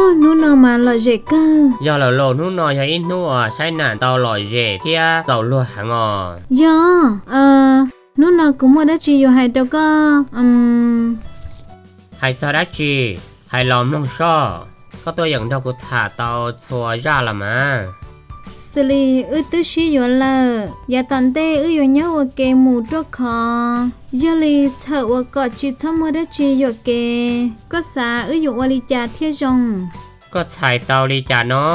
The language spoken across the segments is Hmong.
Hnub no mas lom zem kawg. Yog lawm los hnub no yog ib hnub uas saib nam tau lom zem thiab txaus luag heev os. Yog, hnub no kuv muaj dab tsi yuav hais rau koj. Hais txog dab tsi? Hais los mloog soj. Koj tuaj yeem nrog kuv tham tau txhua zaj los mas. Xws li wb twb sib yuav lawm, yav tom ntej wb yuav nyob ua ke mus ruaj khov. Yog li txhawm ua kom tsis txhob muaj dab tsi yuam kev, koj xav wb yuav ua li cas thiaj zoo? Koj txhais tau li cas no?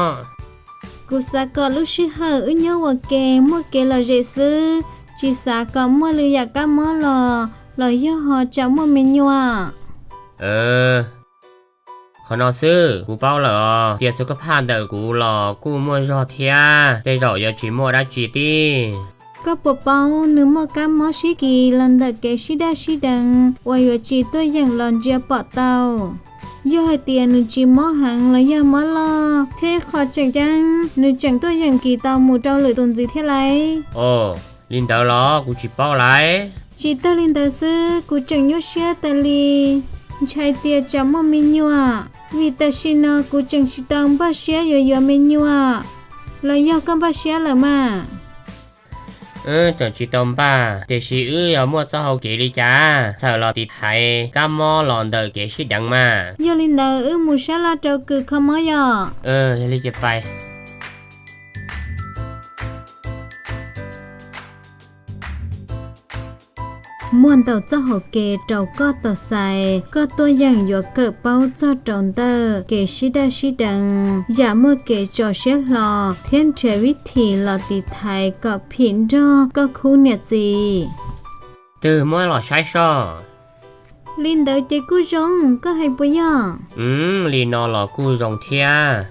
Kuv xav kom lub sij hawm wb nyob ua ke muaj kev lom zem xwb, tsis xav kom muaj lwm yam kab mob los, los yog ho tsam muaj me nyuam. Qhov no xwb kuv paub lawm os, tias txhua kab phaj ntawm kuv los kuj muaj zog thiab, tej zaum yuav tsis muaj dab tsi tib. Koj puas paub nws muaj kab mob sib kis los ntawm kev sib daj sib deev uas yuav tsis tuaj yeem los ntsia pom tau. Yog hais tias nws tsis mob heev los yog mob loj thiab qhov tseem ceeb nws tseem tuaj yeem kis tau mus rau lwm tus ntxiv thiab lauj. Os, li ntawd los kuv tsis paub lauj. Tsis tag li ntawd xwb kuv tseem nyuaj siab tas li, ntshai tias tsam muaj me nyuam, vim tam sim no kuv tseem tsis tau npaj siab yuav yuav me nyuam. Los yog koj npaj siab lawm mas? Wb tseem tsis tau npaj, tiam sis wb yuav muaj txoj hau kev li cas txhawm los tiv thaiv kab mob los ntawm kev sib deev mas? Yog li ntawd wb mus sab laj rau kws kho mob yom. Yog li ces pais. Muaj ntau txoj hau kev rau koj tau xaiv, koj tuaj yeem yuav kawm paub txog rau ntawm kev sib daj sib deev, yam muaj kev tso siab hlo thiab nrhiav vib thim los tiv thaiv kom phim nrog koj khub niam txiv. Twb muab los saib soj. Li ntawd ces kuj zoo, koj hais puas yog? Li no los kuj zoo thiab,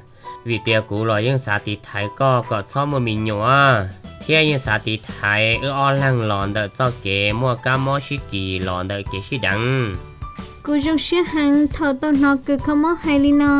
vim tias kuv los yeej xav tiv thaiv koj kom txhob muaj me nyuam, thiab yeej xav tiv thaiv wb ob leeg los ntawm txoj kev muaj kab mob sib kis los ntawm kev sib deev. Kuv zoo siab heev thaum tau hnov kws kho mob hais li no.